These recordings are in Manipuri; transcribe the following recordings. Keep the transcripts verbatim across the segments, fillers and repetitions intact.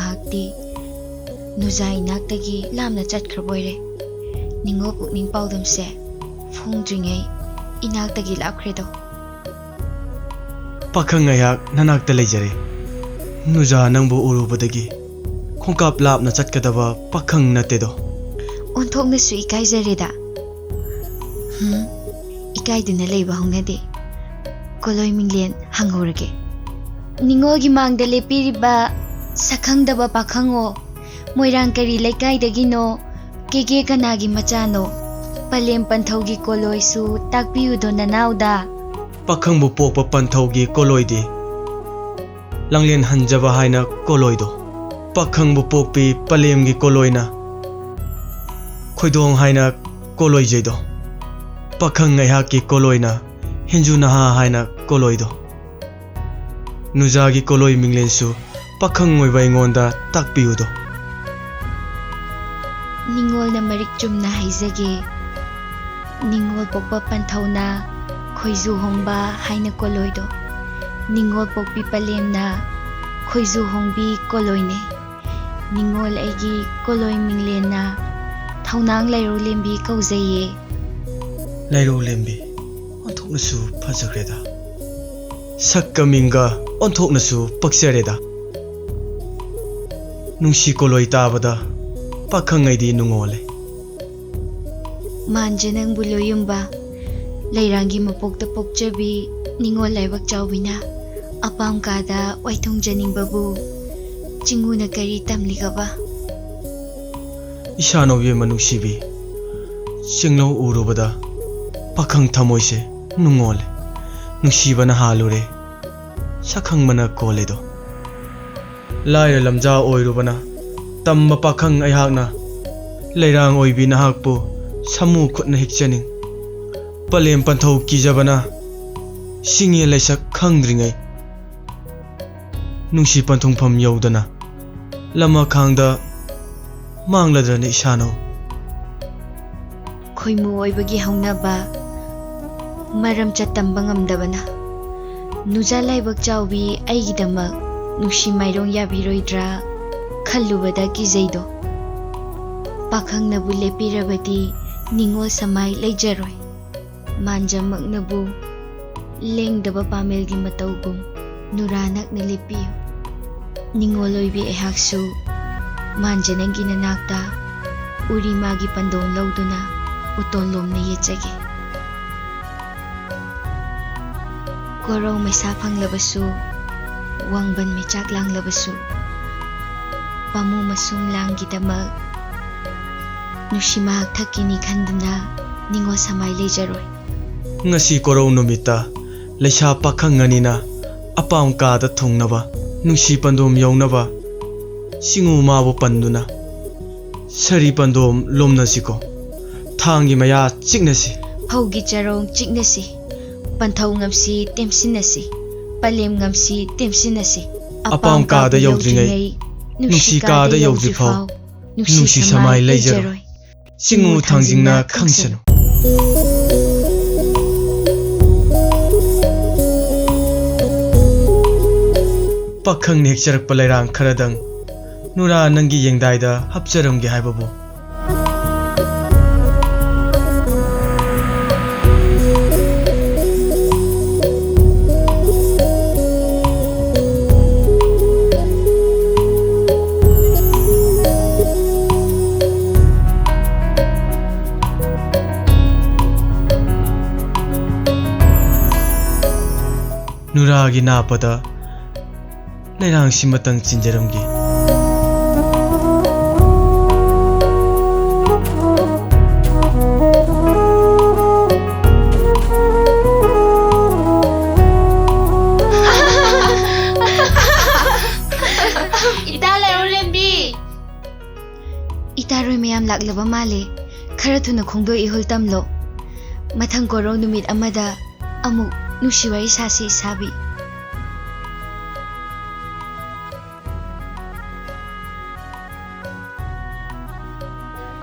ꯉꯥꯏꯍꯥꯛꯇꯤ ꯅꯨꯖꯥ ꯏꯅꯥꯛꯇꯒꯤ ꯂꯥꯞꯅ ꯆꯠꯈ꯭ꯔꯕ ꯑꯣꯏꯔꯦ꯫ ꯅꯤꯡꯉꯣꯜ ꯄꯨꯛꯅꯤꯡ ꯄꯥꯎꯗꯝꯁꯦ ꯐꯣꯡꯗ꯭ꯔꯤꯉꯩ ꯏꯅꯥꯛꯇꯒꯤ ꯂꯥꯞꯈ꯭ꯔꯦꯗꯣ꯫ ꯄꯥꯈꯪ ꯑꯩꯍꯥꯛ ꯅꯅꯥꯛꯇ ꯂꯩꯖꯔꯦ꯫ ꯅꯨꯖꯥ ꯅꯪꯕꯨ ꯎꯔꯨꯕꯗꯒꯤ ꯈꯣꯡꯀꯥꯞ ꯂꯥꯞꯅ ꯆꯠꯀꯗꯕ ꯄꯥꯈꯪ ꯅꯠꯇꯦꯗꯣ꯫ ꯑꯣꯟꯊꯣꯛꯅꯁꯨ ꯏꯀꯥꯏꯖꯔꯦꯗ꯫ ꯍꯨꯝ, ꯏꯀꯥꯏꯗꯨꯅ ꯂꯩꯕ ꯍꯧꯅꯗꯦ꯫ ꯀꯣꯂꯣꯏ ꯃꯤꯡꯂꯦꯟ ꯍꯪꯍꯧꯔꯒꯦ꯫ ꯅꯤꯡꯉꯣꯜꯒꯤ ꯃꯥꯡꯗ ꯂꯦꯞꯄꯤꯔꯤꯕ ꯁꯛꯈꯪꯗꯕ ꯄꯥꯈꯪꯉꯣ, ꯃꯣꯏꯔꯥꯡ ꯀꯔꯤ ꯂꯩꯀꯥꯏꯗꯒꯤꯅꯣ? ꯀꯦꯒꯦ ꯀꯅꯥꯒꯤ ꯃꯆꯥꯅꯣ? ꯄꯂꯦꯝ ꯄꯟꯊꯧꯒꯤ ꯀꯣꯂꯣꯏꯁꯨ ꯇꯥꯛꯄꯤꯌꯨꯗꯣ ꯅꯅꯥꯎꯗ꯫ ꯄꯥꯈꯪꯕꯨ ꯄꯣꯛꯄ ꯄꯟꯊꯧꯒꯤ ꯀꯣꯂꯣꯏꯗꯤ ꯂꯥꯡꯂꯦꯟ ꯍꯟꯖꯕ ꯍꯥꯏꯅ ꯀꯣꯂꯣꯏꯗꯣ꯫ ꯄꯥꯈꯪꯕꯨ ꯄꯣꯛꯄꯤ ꯄꯂꯦꯝꯒꯤ ꯀꯣꯂꯣꯏꯅ ꯈꯣꯏꯗꯣꯡ ꯍꯥꯏꯅ ꯀꯣꯂꯣꯏꯖꯩꯗꯣ꯫ ꯄꯥꯈꯪ ꯑꯩꯍꯥꯛꯀꯤ ꯀꯣꯂꯣꯏꯅ ꯍꯦꯟꯖꯨ ꯅꯍꯥ ꯍꯥꯏꯅ ꯀꯣꯂꯣꯏꯗꯣ꯫ ꯅꯨꯖꯥꯒꯤ ꯀꯣꯂꯣꯏ ꯃꯤꯡꯂꯦꯟꯁꯨ ꯄꯥꯈꯪ ꯑꯣꯏꯕ ꯑꯩꯉꯣꯟꯗ ꯇꯥꯛꯄꯤꯌꯨꯗꯣ꯫ ꯅꯤꯡꯉꯣꯜꯅ ꯃꯔꯤꯛ ꯆꯨꯝꯅ ꯍꯥꯏꯖꯒꯦ꯫ ꯅꯤꯡꯉꯣꯜ ꯄꯣꯛꯄ ꯄꯟꯊꯧꯅ ꯈꯣꯏꯖꯨ ꯍꯣꯡꯕ ꯍꯥꯏꯅ ꯀꯣꯂꯣꯏꯗꯣ꯫ ꯅꯤꯡꯉꯣꯜ ꯄꯣꯛꯄꯤ ꯄꯂꯦꯝꯅ ꯈꯣꯏꯖꯨ ꯍꯣꯡꯕꯤ ꯀꯣꯂꯣꯏꯅꯦ꯫ ꯅꯤꯡꯉꯣꯜ ꯑꯩꯒꯤ ꯀꯣꯂꯣꯏ ꯃꯤꯡꯂꯦꯟꯅ ꯊꯧꯅꯥꯡ ꯂꯩꯔꯧ ꯂꯦꯝꯕꯤ ꯀꯧꯖꯩꯌꯦ꯫ ꯂꯩꯔꯧ ꯂꯦꯝꯕꯤ, ꯑꯣꯟꯊꯣꯛꯅꯁꯨ ꯐꯖꯈ꯭ꯔꯦꯗ꯫ ꯁꯛꯀ ꯃꯤꯡꯒ ꯑꯣꯟꯊꯣꯛꯅꯁꯨ ꯄꯛꯆꯔꯦꯗ꯫ ꯅꯨꯡꯁꯤ ꯀꯣꯂꯣꯏ ꯇꯥꯕꯗ ꯄꯥꯈꯪ ꯑꯩꯗꯤ ꯅꯨꯡꯉꯣꯜꯂꯦ꯫ ꯃꯥꯟꯖ ꯅꯪꯕꯨ ꯂꯣꯏꯌꯨꯝꯕ, ꯂꯩꯔꯥꯡꯒꯤ ꯃꯄꯣꯛꯇ ꯄꯣꯛꯆꯕꯤ ꯅꯤꯡꯉꯣꯜ ꯂꯥꯏꯕꯛ ꯆꯥꯎꯕꯤꯅ ꯑꯄꯥꯝ ꯀꯥꯗ ꯋꯥꯏꯊꯨꯡꯖꯅꯤꯡꯕꯕꯨ ꯆꯤꯡꯉꯨꯅ ꯀꯔꯤ ꯇꯝꯂꯤꯒꯕ? ꯏꯁꯥꯅꯧ ꯏꯕꯦꯝꯃ ꯅꯨꯡꯁꯤꯕꯤ, ꯆꯤꯡꯂꯧ ꯎꯔꯨꯕꯗ ꯄꯥꯈꯪ ꯊꯃꯣꯏꯁꯦ ꯅꯨꯡꯉꯣꯜꯂꯦ꯫ ꯅꯨꯡꯁꯤꯕꯅ ꯍꯥꯜꯂꯨꯔꯦ, ꯁꯛꯈꯪꯕꯅ ꯀꯣꯜꯂꯦꯗꯣ꯫ ꯂꯥꯏꯔ ꯂꯝꯖꯥ ꯑꯣꯏꯔꯨꯕꯅ ꯇꯝꯕ ꯄꯥꯈꯪ ꯑꯩꯍꯥꯛꯅ ꯂꯩꯔꯥꯡ ꯑꯣꯏꯕꯤ ꯅꯍꯥꯛꯄꯨ ꯁꯃꯨ ꯈꯨꯠꯅ ꯍꯤꯛꯆꯅꯤꯡ꯫ ꯄꯂꯦꯝ ꯄꯟꯊꯧ ꯀꯤꯖꯕꯅ ꯁꯤꯡꯉꯦ ꯂꯩꯁꯛ ꯈꯪꯗ꯭ꯔꯤꯉꯩ ꯅꯨꯡꯁꯤ ꯄꯟꯊꯨꯡꯐꯝ ꯌꯧꯗꯅ ꯂꯃꯈꯥꯡꯗ ꯃꯥꯡꯂꯗ꯭ꯔꯅꯦ ꯏꯁꯥꯅꯧ꯫ ꯈꯣꯏꯃꯨ ꯑꯣꯏꯕꯒꯤ ꯍꯧꯅꯕ, ꯃꯔꯝ ꯆꯠ ꯇꯝꯕ ꯉꯝꯗꯕꯅ꯫ ꯅꯨꯖꯥ ꯂꯥꯏꯕꯛ ꯆꯥꯎꯕꯤ ꯑꯩꯒꯤꯗꯃꯛ ꯅꯨꯡꯁꯤ ꯃꯥꯏꯔꯣꯡ ꯌꯥꯕꯤꯔꯣꯏꯗ꯭ꯔꯥ? ꯈꯜꯂꯨꯕꯗ ꯀꯤꯖꯩꯗꯣ꯫ ꯄꯥꯈꯪꯅꯕꯨ ꯂꯦꯞꯄꯤꯔꯕꯗꯤ ꯅꯤꯡꯉꯣꯜ ꯁꯃꯥꯏ ꯂꯩꯖꯔꯣꯏ꯫ ꯃꯥꯟꯖꯃꯛꯅꯕꯨ ꯂꯦꯡꯗꯕ ꯄꯥꯃꯦꯜꯒꯤ ꯃꯇꯧꯒꯨꯝ ꯅꯨꯔꯥ ꯅꯛꯅ ꯂꯦꯞꯄꯤꯌꯨ꯫ ꯅꯤꯡꯉꯣꯜ ꯑꯣꯏꯕꯤ ꯑꯩꯍꯥꯛꯁꯨ ꯃꯥꯟꯖ ꯅꯪꯒꯤ ꯅꯅꯥꯛꯇ ꯎꯔꯤꯃꯥꯒꯤ ꯄꯟꯗꯣꯝ ꯂꯧꯗꯨꯅ ꯎꯇꯣꯟ ꯂꯣꯝꯅ ꯌꯦꯠꯆꯒꯦ꯫ ꯀꯣꯔꯧ ꯃꯩꯁꯥ ꯐꯪꯂꯕꯁꯨ, ꯋꯥꯡꯕꯟ ꯃꯩꯆꯥꯛ ꯂꯥꯡꯂꯕꯁꯨ, ꯄꯥꯃꯨ ꯃꯁꯨꯝ ꯂꯥꯡꯒꯤꯗꯃꯛ ꯅꯨꯡꯁꯤ ꯃꯍꯥꯛ ꯊꯛꯀꯤꯅꯤ ꯈꯟꯗꯨꯅ ꯅꯤꯡꯉꯣꯜ ꯁꯃꯥꯏ ꯂꯩꯖꯔꯣꯏ꯫ ꯉꯁꯤ ꯀꯣꯔꯧ ꯅꯨꯃꯤꯠꯇ ꯂꯩꯁꯥ ꯄꯥꯈꯪ ꯑꯅꯤꯅ ꯑꯄꯥꯝ ꯀꯥꯗ ꯊꯨꯡꯅꯕ, ꯅꯨꯡꯁꯤ ꯄꯟꯗꯣꯝ ꯌꯧꯅꯕ ꯆꯤꯡꯉꯨ ꯃꯥꯕꯨ ꯄꯟꯗꯨꯅ ꯁꯥꯔꯤ ꯄꯟꯗꯣꯝ ꯂꯣꯝꯅꯁꯤꯀꯣ꯫ ꯊꯥꯡꯒꯤ ꯃꯌꯥ ꯆꯤꯛꯅꯁꯤ꯫ ꯐꯧꯒꯤ ꯆꯔꯣꯡ ꯆꯤꯛꯅꯁꯤ꯫ ꯄꯟꯊꯧ ꯉꯝꯁꯤ ꯇꯦꯝꯁꯤꯟꯅꯁꯤ꯫ ꯄꯂꯦꯝ ꯉꯝꯁꯤ ꯇꯦꯝꯁꯤꯟꯅꯁꯤ꯫ ꯑꯄꯥꯝ ꯀꯥꯗ ꯌꯧꯗ꯭ꯔꯤꯉꯩ ꯅꯨꯡꯁꯤ ꯀꯥꯗ ꯌꯧꯗ꯭ꯔꯤꯐꯥꯎ ꯅꯨꯡꯁꯤ ꯁꯃꯥꯏ ꯂꯩꯖꯔꯣꯏ꯫ ꯆꯤꯡꯉꯨ ꯊꯥꯡꯖꯤꯡꯅ ꯈꯪꯁꯅꯨ꯫ ꯄꯥꯈꯪ ꯅꯦꯛꯆꯔꯛꯄ ꯂꯩꯔꯥꯡ ꯈꯔꯗꯪ ꯅꯨꯔꯥ ꯅꯪꯒꯤ ꯌꯦꯡꯗꯥꯏꯗ ꯍꯥꯞꯆꯔꯝꯒꯦ ꯍꯥꯏꯕꯕꯨ꯫ ꯅꯨꯔꯥꯒꯤ ꯅꯥꯞꯄꯗ ꯂꯩꯔꯥꯡꯁꯤꯃꯇꯪ ꯆꯤꯟꯖꯔꯝꯒꯦ꯫ ꯏꯇꯥ ꯂꯩꯔꯧꯂꯦꯝꯕꯤ! ꯏꯇꯥꯔꯣꯏ ꯃꯌꯥꯝ ꯂꯥꯛꯂꯕ ꯃꯥꯜꯂꯦ꯫ ꯈꯔ ꯊꯨꯅ ꯈꯣꯡꯗꯣꯛ ꯏꯍꯨꯜ ꯇꯝꯂꯣ꯫ ꯃꯊꯪ ꯀꯣꯔꯧ ꯅꯨꯃꯤꯠ ꯑꯃꯗ ꯑꯃꯨꯛ ꯅꯨꯡꯁꯤ ꯋꯥꯔꯤ ꯁꯥꯁꯤ, ꯏꯁꯥꯕꯤ꯫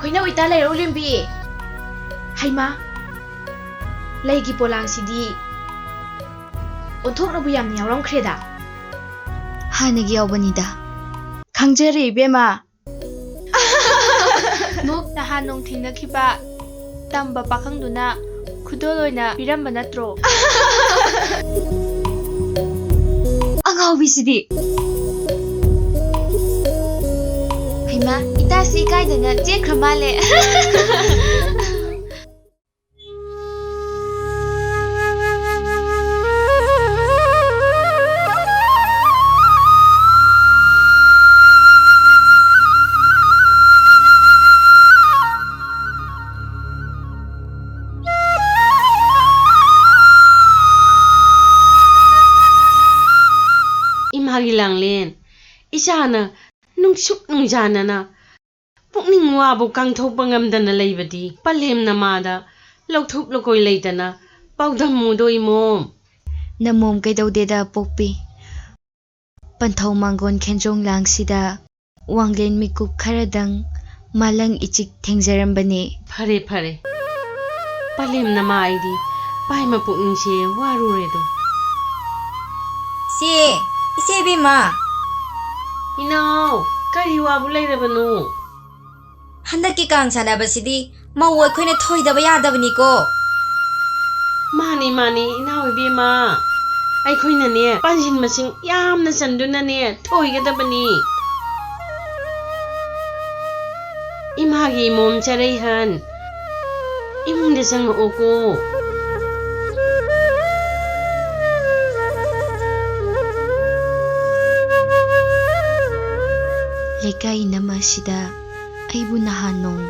ꯈꯣꯏꯅꯧ ꯏꯇꯥ ꯂꯩꯔꯧꯂꯦꯝꯕꯤ! ꯍꯩꯃꯥ! ꯂꯩꯒꯤ ꯄꯣꯂꯥꯡꯁꯤꯗꯤ ꯑꯣꯟꯊꯣꯛꯅꯕꯨ ꯌꯥꯝꯅ ꯌꯥꯎꯔꯝꯈ꯭ꯔꯦꯗ꯫ ꯍꯥꯟꯅꯒꯤ ꯌꯥꯎꯕꯅꯤꯗ꯫ ꯈꯪꯖꯔꯦ ꯏꯕꯦꯝꯃ꯫ ꯅꯣꯛ ꯅꯍꯥꯟ ꯅꯣꯡ ꯊꯦꯡꯅꯈꯤꯕ ꯇꯝꯕ ꯄꯥꯈꯪꯗꯨꯅ ꯈꯨꯗꯣꯜ ꯑꯣꯏꯅ ꯄꯤꯔꯝꯕ ꯅꯠꯇ꯭ꯔꯣ? ꯑꯉꯥꯎꯕꯤꯁꯤꯗꯤ꯫ ꯍꯩꯃꯥ, ꯏꯇꯥꯁꯤ ꯏꯀꯥꯏꯗꯅ ꯆꯦꯟꯈ꯭ꯔ ꯃꯥꯜꯂꯦ꯫ ꯏꯃꯥꯒꯤ ꯂꯥꯡꯂꯦꯟ, ꯏꯆꯥꯅ ꯅꯨꯡꯁꯨꯛ ꯅꯨꯡꯖꯥꯅꯅ ꯄꯨꯛꯅꯤꯡ ꯋꯥꯕꯨ ꯀꯥꯡꯊꯣꯛꯄ ꯉꯝꯗꯅ ꯂꯩꯕꯗꯤ ꯄꯂꯦꯝ ꯅꯃꯥꯗ ꯂꯧꯊꯣꯛ ꯂꯨꯀꯣꯏ ꯂꯩꯇꯅ ꯄꯥꯎꯗꯝꯃꯨꯗꯣ ꯏꯃꯣꯝ꯫ ꯅꯃꯣꯝ ꯀꯩꯗꯧꯗꯦꯗ ꯄꯣꯛꯄꯤ꯫ ꯄꯟꯊꯧ ꯃꯥꯡꯒꯣꯟ ꯈꯦꯟꯖꯣꯡ ꯂꯥꯡꯁꯤꯗ ꯋꯥꯡꯂꯦꯟ ꯃꯤꯀꯨꯞ ꯈꯔꯗꯪ ꯃꯥꯂꯪ ꯏꯆꯤꯛ ꯊꯦꯡꯖꯔꯝꯕꯅꯤ꯫ ꯐꯔꯦ, ꯐꯔꯦ꯫ ꯄꯂꯦꯝ ꯅꯃꯥ ꯑꯩꯗꯤ ꯄꯥꯏ ꯃꯄꯨꯛꯅꯤꯡꯁꯦ ꯋꯥꯔꯨꯔꯦꯗꯣ꯫ ꯆꯦ, ꯏꯆꯦ ꯏꯕꯦꯝꯃ꯫ ꯏꯅꯥꯎ, ꯀꯔꯤ ꯋꯥꯕꯨ ꯂꯩꯔꯕꯅꯣ? ꯍꯟꯗꯛꯀꯤ ꯀꯥꯡ ꯁꯥꯟꯅꯕꯁꯤꯗꯤ ꯃꯧ ꯑꯩꯈꯣꯏꯅ ꯊꯣꯏꯗꯕ ꯌꯥꯗꯕꯅꯤꯀꯣ꯫ ꯃꯥꯅꯤ, ꯃꯥꯅꯤ, ꯏꯅꯥꯎ ꯏꯕꯦꯝꯃ꯫ ꯑꯩꯈꯣꯏꯅꯅꯦ, ꯄꯥꯟꯁꯤꯟ ꯃꯁꯤꯡ ꯌꯥꯝꯅ ꯆꯟꯗꯨꯅꯅꯦ, ꯊꯣꯏꯒꯗꯕꯅꯤ꯫ ꯏꯃꯥꯒꯤ ꯏꯃꯣꯝ ꯆꯔꯩꯍꯟ, ꯏꯃꯨꯡꯗ ꯆꯪꯉꯛꯑꯣꯀꯣ꯫ ꯂꯩꯀꯥꯏ ꯏꯅꯝꯃ ꯑꯁꯤꯗ ꯑꯩꯕꯨ ꯅꯍꯥꯟ ꯅꯣꯡ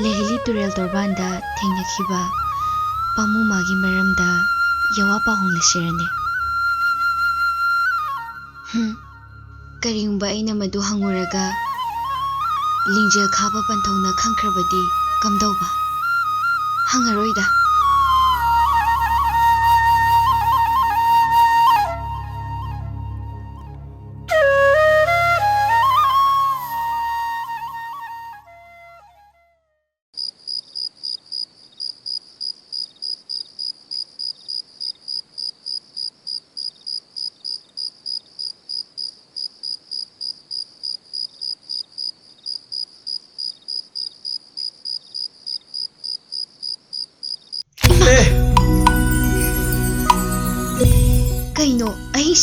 ꯂꯩꯍꯤꯂꯤ ꯇꯨꯔꯦꯜ ꯇꯣꯔꯕꯥꯟꯗ ꯊꯦꯡꯅꯈꯤꯕ ꯄꯥꯃꯨꯃꯥꯒꯤ ꯃꯔꯝꯗ ꯌꯋꯥ ꯄꯥꯎꯍꯣꯡꯂꯁꯤꯔꯅꯦ? ꯍꯨꯝ, ꯀꯔꯤꯒꯨꯝꯕ ꯑꯩꯅ ꯃꯗꯨ ꯍꯪꯉꯨꯔꯒ ꯂꯤꯡꯖꯦꯜ ꯈꯥꯕ ꯄꯟꯊꯧꯅ ꯈꯪꯈ꯭ꯔꯕꯗꯤ ꯀꯝꯗꯧꯕ? ꯍꯪꯉꯔꯣꯏꯗ꯫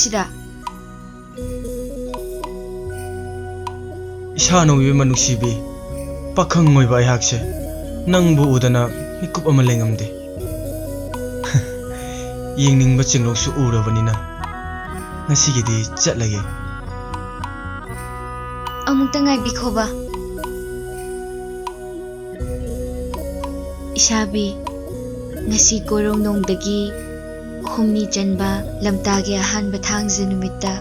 ꯁꯤꯗ꯫ ꯏꯁꯥꯅꯧ ꯏꯕꯦꯝꯃ ꯅꯨꯡꯁꯤꯕꯤ, ꯄꯥꯈꯪ ꯑꯣꯏꯕ ꯑꯩꯍꯥꯛꯁꯦ ꯅꯪꯕꯨ ꯎꯗꯅ ꯃꯤꯀꯨꯞ ꯑꯃ ꯂꯩꯉꯝꯗꯦ꯫ ꯌꯦꯡꯅꯤꯡꯕ ꯆꯤꯡꯂꯧꯁꯨ ꯎꯔꯕꯅꯤꯅ ꯉꯁꯤꯒꯤꯗꯤ ꯆꯠꯂꯒꯦ꯫ ꯑꯃꯨꯛꯇ ꯉꯥꯏꯕꯤꯈꯣꯕ꯫ ꯏꯁꯥꯕꯤ, ꯉꯁꯤ ꯀꯣꯔꯧꯅꯣꯡꯗꯒꯤ ꯍꯨꯝꯅꯤ ꯆꯟꯕ ꯂꯝꯇꯥꯒꯤ ꯑꯍꯥꯟꯕ ꯊꯥꯡꯖ ꯅꯨꯃꯤꯠꯇ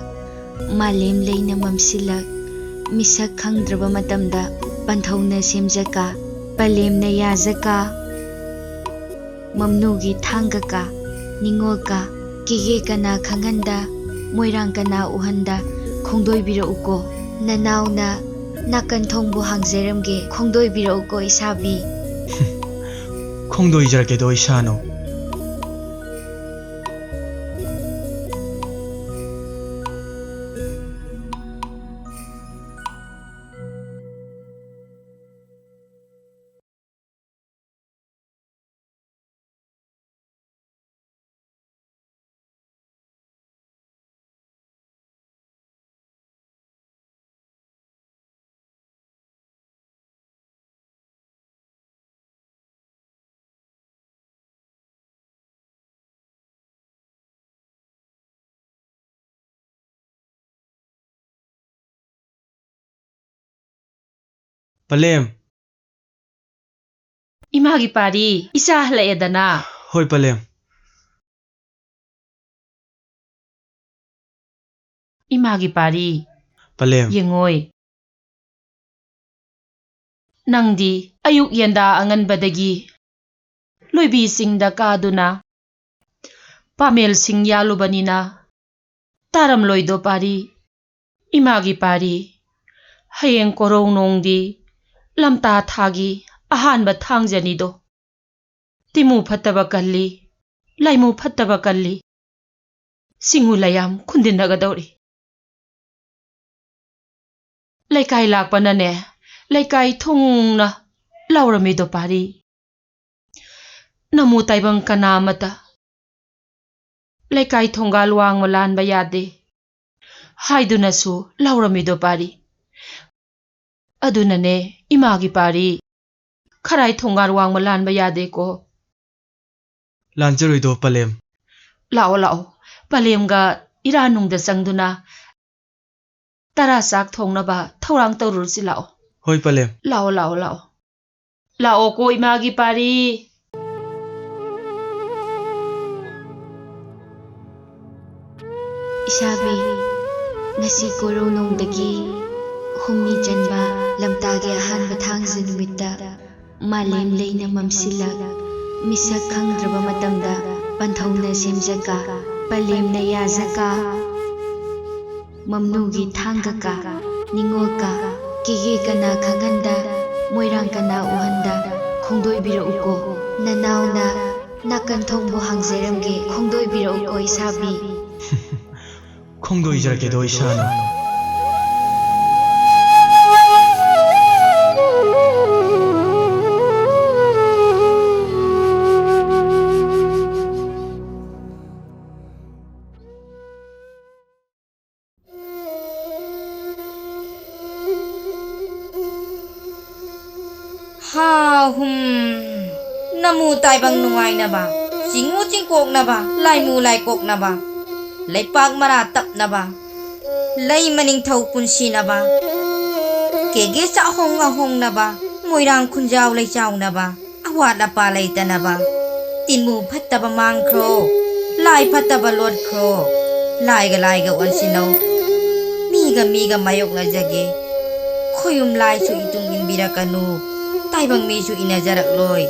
ꯃꯥꯂꯦꯝ ꯂꯩꯅ ꯃꯝꯁꯤꯜꯂꯛ, ꯃꯤꯁꯛ ꯈꯪꯗ꯭ꯔꯕ ꯃꯇꯝꯗ ꯄꯟꯊꯧꯅ ꯁꯦꯝꯖꯀ, ꯄꯂꯦꯝꯅ ꯌꯥꯖꯀ, ꯃꯝꯅꯨꯒꯤ ꯊꯥꯡꯒꯀ, ꯅꯤꯡꯉꯣꯜꯀ, ꯀꯦꯒꯦ ꯀꯅꯥ ꯈꯪꯍꯟꯗ, ꯃꯣꯏꯔꯥꯡ ꯀꯅꯥ ꯎꯍꯟꯗ ꯈꯣꯡꯗꯣꯏꯕꯤꯔꯛꯎꯀꯣ꯫ ꯅꯅꯥꯎꯅ ꯅꯥꯀꯟ ꯊꯣꯡꯕꯨ ꯍꯥꯡꯖꯔꯝꯒꯦ, ꯈꯣꯡꯗꯣꯏꯕꯤꯔꯛꯎꯀꯣ ꯏꯁꯥꯕꯤ꯫ ꯈꯣꯡꯗꯣꯏꯖꯔꯛꯀꯦꯗꯣ ꯏꯁꯥꯅꯧ꯫ ꯄꯂꯦꯝ꯫ ꯏꯃꯥꯒꯤ ꯄꯥꯔꯤ, ꯏꯆꯥ ꯍꯜꯂꯛꯑꯦꯗꯅ꯫ ꯍꯣꯏ ꯄꯂꯦꯝ꯫ ꯏꯃꯥꯒꯤ ꯄꯥꯔꯤ꯫ ꯄꯂꯦꯝ꯫ ꯌꯦꯡꯉꯣꯏ꯫ ꯅꯪꯗꯤ ꯑꯌꯨꯛ ꯌꯦꯟꯗꯥ ꯑꯉꯟꯕꯗꯒꯤ ꯂꯣꯏꯕꯤ ꯆꯤꯡꯗ ꯀꯥꯗꯨꯅ ꯄꯥꯃꯦꯜꯁꯤꯡ ꯌꯥꯜꯂꯨꯕꯅꯤꯅ ꯇꯥꯔꯝꯂꯣꯏꯗꯣ ꯄꯥꯔꯤ꯫ ꯏꯃꯥꯒꯤ ꯄꯥꯔꯤ꯫ ꯍꯌꯦꯡ ꯀꯣꯔꯧꯅꯣꯡꯗꯤ ꯂꯝꯇꯥ ꯊꯥꯒꯤ ꯑꯍꯥꯟꯕ ꯊꯥꯡꯖꯅꯤꯗꯣ꯫ ꯇꯤꯃꯨ ꯐꯠꯇꯕ ꯀꯜꯂꯤ, ꯂꯥꯏꯃꯨ ꯐꯠꯇꯕ ꯀꯜꯂꯤ꯫ ꯆꯤꯡꯉꯨ ꯂꯩꯌꯥꯝ ꯈꯨꯟꯗꯤꯟꯅꯒꯗꯧꯔꯤ꯫ ꯂꯩꯀꯥꯏ ꯂꯥꯛꯄꯅꯅꯦ, ꯂꯩꯀꯥꯏ ꯊꯨꯡꯅ ꯂꯥꯎꯔꯝꯃꯤꯗꯣ ꯄꯥꯔꯤ꯫ ꯅꯃꯨ ꯇꯥꯏꯕꯪ ꯀꯅꯥ ꯑꯃꯇ ꯂꯩꯀꯥꯏ ꯊꯣꯡꯒꯥꯜ ꯋꯥꯡꯃ ꯂꯥꯟꯕ ꯌꯥꯗꯦ ꯍꯥꯏꯗꯨꯅꯁꯨ ꯂꯥꯎꯔꯝꯃꯤꯗꯣ ꯄꯥꯔꯤ꯫ ꯑꯗꯨꯅꯅꯦ, ꯏꯃꯥꯒꯤ ꯄꯥꯔꯤ, ꯈꯔꯥꯏ ꯊꯣꯡꯒꯥꯜ ꯋꯥꯡꯃ ꯂꯥꯟꯕ ꯌꯥꯗꯦꯀꯣ꯫ ꯂꯥꯟꯖꯔꯣꯏꯗꯣ, ꯄꯂꯦꯝ꯫ ꯂꯥꯛꯑꯣ, ꯂꯥꯛꯑꯣ, ꯄꯂꯦꯝꯒ ꯏꯔꯥꯅꯨꯡꯗ ꯆꯪꯗꯨꯅ ꯇꯔꯥ ꯆꯥꯛ ꯊꯣꯡꯅꯕ ꯊꯧꯔꯥꯡ ꯇꯧꯔꯨꯔꯁꯤ, ꯂꯥꯛꯑꯣ꯫ ꯍꯣꯏ, ꯄꯂꯦꯝ꯫ ꯂꯥꯛꯑꯣ, ꯂꯥꯛꯑꯣ, ꯂꯥꯛꯑꯣ꯫ ꯂꯥꯛꯑꯣꯀꯣ, ꯏꯃꯥꯒꯤ ꯄꯥꯔꯤ꯫ ꯏꯁꯥꯕꯤ, ꯉꯁꯤ ꯀꯣꯔꯧꯅꯨꯡꯗꯒꯤ ꯍꯨꯝꯅꯤ ꯆꯟꯕ ꯂꯝꯇꯥꯒꯤ ꯑꯍꯥꯟꯕ ꯊꯥꯡꯖ ꯅꯨꯃꯤꯠꯇ ꯃꯥꯂꯦꯝ ꯂꯩꯅ ꯃꯝꯁꯤꯜꯂꯛ, ꯃꯤꯁꯛ ꯈꯪꯗ꯭ꯔꯕ ꯃꯇꯝꯗ ꯄꯟꯊꯧꯅ ꯁꯦꯝꯖꯀ, ꯄꯂꯦꯝꯅ ꯌꯥꯖꯀ, ꯃꯝꯅꯨꯒꯤ ꯊꯥꯡꯒꯀ, ꯅꯤꯉꯣꯜꯀ, ꯀꯦꯒꯦ ꯀꯅꯥ ꯈꯪꯍꯟꯗ, ꯃꯣꯏꯔꯥꯡ ꯀꯅꯥ ꯎꯍꯟꯗ, ꯈꯣꯡꯗꯣꯏꯕꯤꯔꯛꯎꯀꯣ꯫ ꯅꯅꯥꯎꯅ ꯅꯥꯀꯟ ꯊꯣꯡꯕꯨ ꯍꯥꯡꯖꯔꯝꯒꯦ, ꯈꯣꯡꯗꯣꯏꯕꯤꯔꯛꯎꯀꯣ ꯏꯁꯥꯕꯤ꯫ ꯈꯣꯡꯗꯣꯏꯖꯔꯛꯀꯦꯗꯣ ꯏꯁꯥꯅ꯫ ꯍꯥ ꯍꯨꯝ꯫ ꯅꯃꯨ ꯇꯥꯏꯕꯪ ꯅꯨꯡꯉꯥꯏꯅꯕ, ꯆꯤꯡꯉꯨ ꯆꯤꯡꯀꯣꯛꯅꯕ, ꯂꯥꯏꯃꯨ ꯂꯥꯏꯀꯣꯛꯅꯕ, ꯂꯩꯄꯥꯛ ꯃꯔꯥ ꯇꯞꯅꯕ, ꯂꯩꯃ ꯅꯤꯡꯊꯧ ꯄꯨꯟꯁꯤꯅꯕ, ꯀꯦꯒꯦ ꯆꯥꯛꯍꯣꯡ ꯉꯥꯍꯣꯡꯅꯕ, ꯃꯣꯏꯔꯥꯡ ꯈꯨꯟꯖꯥꯎ ꯂꯩꯆꯥꯎꯅꯕ, ꯑꯋꯥꯠ ꯑꯄꯥ ꯂꯩꯇꯅꯕ꯫ ꯇꯤꯟꯃꯨ ꯐꯠꯇꯕ ꯃꯥꯡꯈ꯭ꯔꯣ, ꯂꯥꯏ ꯐꯠꯇꯕ ꯂꯣꯠꯈ꯭ꯔꯣ, ꯂꯥꯏꯒ ꯂꯥꯏꯒ ꯑꯣꯟꯁꯤꯟꯅꯧ꯫ ꯃꯤꯒ ꯃꯤꯒ ꯃꯥꯌꯣꯛꯅꯖꯒꯦ꯫ ꯈꯣꯌꯨꯝ ꯂꯥꯏꯁꯨ ꯏꯇꯨꯡ ꯏꯟꯕꯤꯔꯛꯀꯅꯨ, ꯇꯥꯏꯕꯪ ꯃꯤꯁꯨ ꯏꯟꯅꯖꯔꯛꯂꯣꯏ꯫